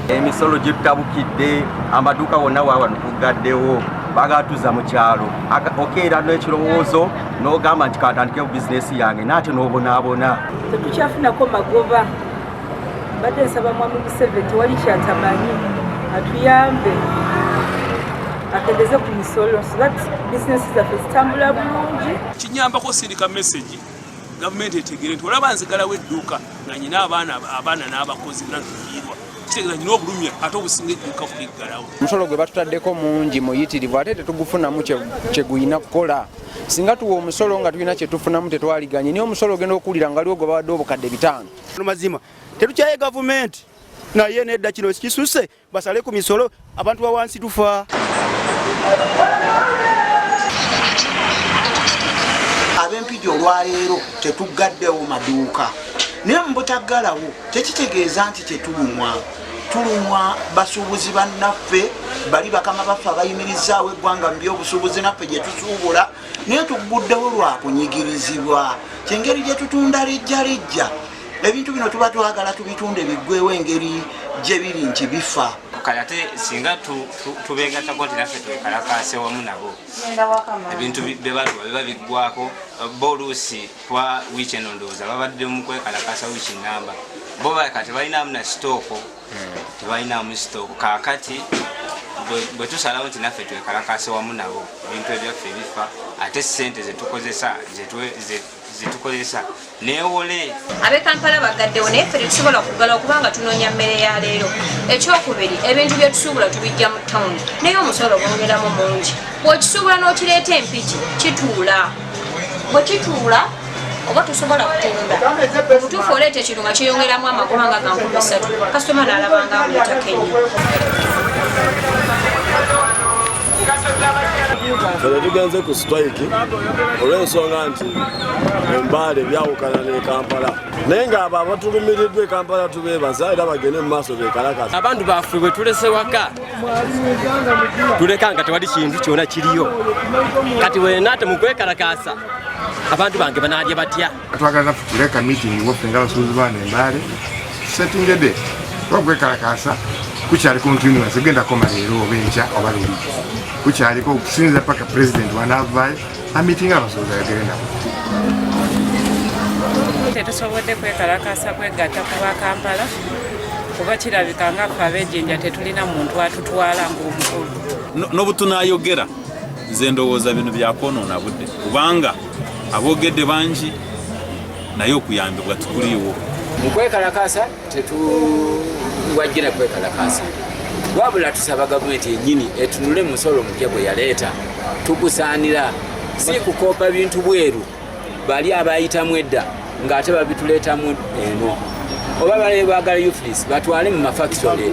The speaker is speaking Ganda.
Emisolo gitabukidde, amaduuka wonna wawano tugaddewo, bagala tuzza mu kyalo. Okeera n'ekirowoozo n'ogamba nti kantandike bizinesi yange, naate n'obonaabona. Tetukyafunako magoba. Mbadde nsaba Mwami Museveni, tewali kyatamanyi, atuyambe akendeze ku misolo so that bizinesi zaffe zitambula bulungi. Kinyambako sindika message gavumenti etegere nti olaba nzigalawo edduuka nga nyina abaana n'abakozi natufiirwa, kitegeeza nyina obulumi ate obusinga edduuka kuliggalawo. Omusolo gwe batutaddeko mungi muyitirivu, ate tetugufunamu kyegulina kukola. Singa tuwa omusolo nga tulina kyetufunamu, tetwaliganye, naye omusolo ogenda okuwulira nga aliwo gwe bawadde 5,000. Mazima tetukyaye gavumenti, naye nedda, kino kisuse, basale ku misolo, abantu bawansi tufa. Ab'Empigi olwaleero tetuggaddewo maduuka, naye mu butaggalawo tekitegeeza nti tetulumwa. Tulumwa basuubuzi bannaffe, bali bakama baffe abayimirizaawo eggwanga mu byobusuubuzi, naffe gye tusuubula, naye tugguddewo lwa kunyigirizibwa. Kyengeri gye tutunda lejja lejja ebintu bino, tuba twagala tubitunde biggwewo, engeri gye biri nti bifa. Kale ate singa tubegattako nti naffe twekalakase wamu nabo, ebintu byebatuwa biba biggwako. Bo oluusi twa wiiki eno ndowooza babadde mu kwekalakasa wiiki namba, bo kati balinamu na stock, tebalinamu stock. Kaakati bwe tusalawo nti naffe twekalakase wamu nabo, ebintu ebyaffe bifa, ate sente zetukozesa zetukozesa newole. Ab'e Kampala bagaddewo, naye ffe tetusobola kuggalawo kubanga tunoonya mmere ya leero. Ekyokubiri, ebintu bye tusuubula tubijja mu tawuni, naye omusolo bongeramu mungi. Bw'okisuubula n'okireeta Empigi, kituula. Bwe kituula oba tosobola kutunda. Obutuufu, oleeta ekintu nga kyeyongeramu amagoba nga ga 3000, kasitoma n'alabanga amuletako ennyo. Ffe tugenze ku strike olw'ensonga nti Embaale byawukana ne Kampala, naye ng'abo abatulumiriddwa e Kampala tubeebaza era bagende mu maaso bekalakasa. Abantu baffe bwe tulese waka, tuleka nga tewali kintu kyona kiriyo. Kati wenaate mukwekalakasa, abantu bange banaalya batya? Twagala naffe tuleka meeting waffe nga abasuubuzi baano Embaale, settingede oba kwekalakasa kukyali continuous, genda koma leero oba enkya oba luli, kukyaliko okusinza paka president wanaavaayo amitinga abasuubuzi ayogere nabo. Tetusobodde kwekalakasa kwegatta ku ba Kampala kuba kirabika nga ffe ab'Ejjinja tetulina muntu atutwala ng'omukulu. N'obutunayogera, nze ndowooza bino byakwonoona budde, kubanga aboogedde bangi naye okuyambibwa tukuliiwo. Mukwekalakasa tetuwajira kwekalakasa, wabula tusaba gavumenti yennyini etunule musolo mupya gwe yaleeta. Tugusaanira, si kukoopa bintu bweru, bali abayitamu edda ng'ate babituleetamu eno, oba bali baagala UFRIS batwale mu mafactory.